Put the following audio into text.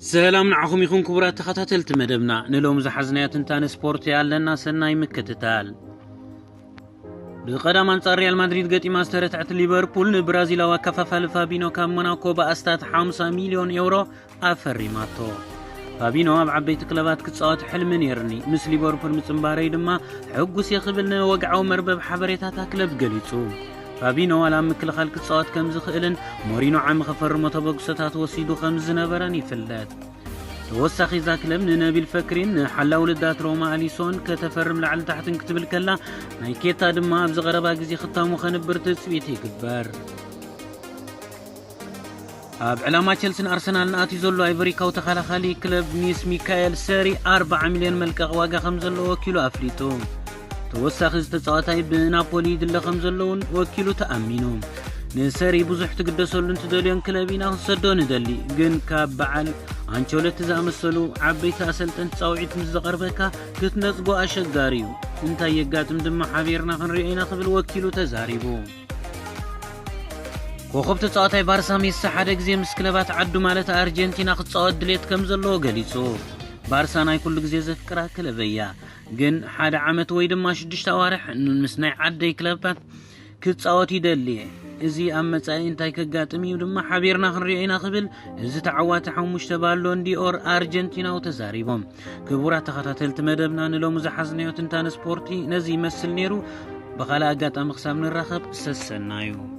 ሰላም ንዓኹም ይኹን ክቡራት ተኸታተልቲ መደብና። ንሎም ዝሓዝናዮ ትንታነ ስፖርት ኣለና፣ ሰናይ ምክትታል። ብቐዳም ኣንጻር ሪያል ማድሪድ ገጢማ ዝተረትዐት ሊቨርፑል ንብራዚላዊ ኣከፋፋሊ ፋቢኖ ካብ ሞናኮ ብኣስታት ሓምሳ ሚልዮን ኤውሮ ኣፈሪማቶ። ፋቢኖ ኣብ ዓበይቲ ክለባት ክጻወት ሕልሚ ነይርኒ፣ ምስ ሊቨርፑል ምጽንባረይ ድማ ሕጉስ እየ ክብል ንወግዓዊ መርበብ ሓበሬታታ ክለብ ገሊጹ። ፋቢኖ ዋላ ኣብ ምክልኻል ክጻወት ከም ዝኽእልን ሞሪኖ ዓሚ ከፈርሞ ተበግሶታት ወሲዱ ከም ዝነበረን ይፍለጥ። ተወሳኺ እዛ ክለብ ንነቢል ፈክሪን ንሓላው ልዳት ሮማ ኣሊሶን ከተፈርም ላዕሊ ታሕትን ክትብል ከላ፣ ናይ ኬታ ድማ ኣብዚ ቀረባ ግዜ ክታሙ ከንብር ትጽቢት ይግበር። ኣብ ዕላማ ቸልሲን ኣርሰናልን ኣትዩ ዘሎ ኣይቨሪካዊ ተኸላኻሊ ክለብ ኒስ ሚካኤል ሰሪ ኣርባዓ ሚልዮን መልቀቕ ዋጋ ከም ዘለዎ ወኪሉ ኣፍሊጡ። ተወሳኺ እዚ ተጻዋታይ ብናፖሊ ይድለ ከም ዘሎ እውን ወኪሉ ተኣሚኑ። ንሰሪ ብዙሕ ትግደሰሉ እንትደልዮን ክለብ ኢና ክንሰዶ ንደሊ፣ ግን ካብ በዓል ኣንቸሎቲ ዝኣመሰሉ ዓበይቲ ኣሰልጠንቲ ጻውዒት ምስ ዘቐርበካ ክትነጽጎ ኣሸጋሪ እዩ። እንታይ የጋጥም ድማ ሓቢርና ክንሪኦ ኢና ክብል ወኪሉ ተዛሪቡ። ኮኸብ ተጻዋታይ ባርሳ ሜሲ ሓደ ግዜ ምስ ክለባት ዓዱ ማለት ኣርጀንቲና ክጻወት ድሌት ከም ዘለዎ ገሊጹ። ባርሳ ናይ ኩሉ ግዜ ዘፍቅራ ክለብ እያ፣ ግን ሓደ ዓመት ወይ ድማ ሽዱሽተ ኣዋርሕ ምስ ናይ ዓደይ ክለባት ክጻወት ይደሊ። እዚ ኣብ መጻኢ እንታይ ከጋጥም እዩ ድማ ሓቢርና ክንሪኦ ኢና ክብል እዚ ተዓዋቲ ሓሙሽተ ባሎን ዲኦር ኣርጀንቲናዊ ተዛሪቦም። ክቡራት ተኸታተልቲ መደብና ንሎሚ ዝሓዝናዮ ትንታነ ስፖርቲ ነዚ ይመስል ነይሩ። ብኻልእ ኣጋጣሚ ክሳብ ንራኸብ ሰሰናዩ።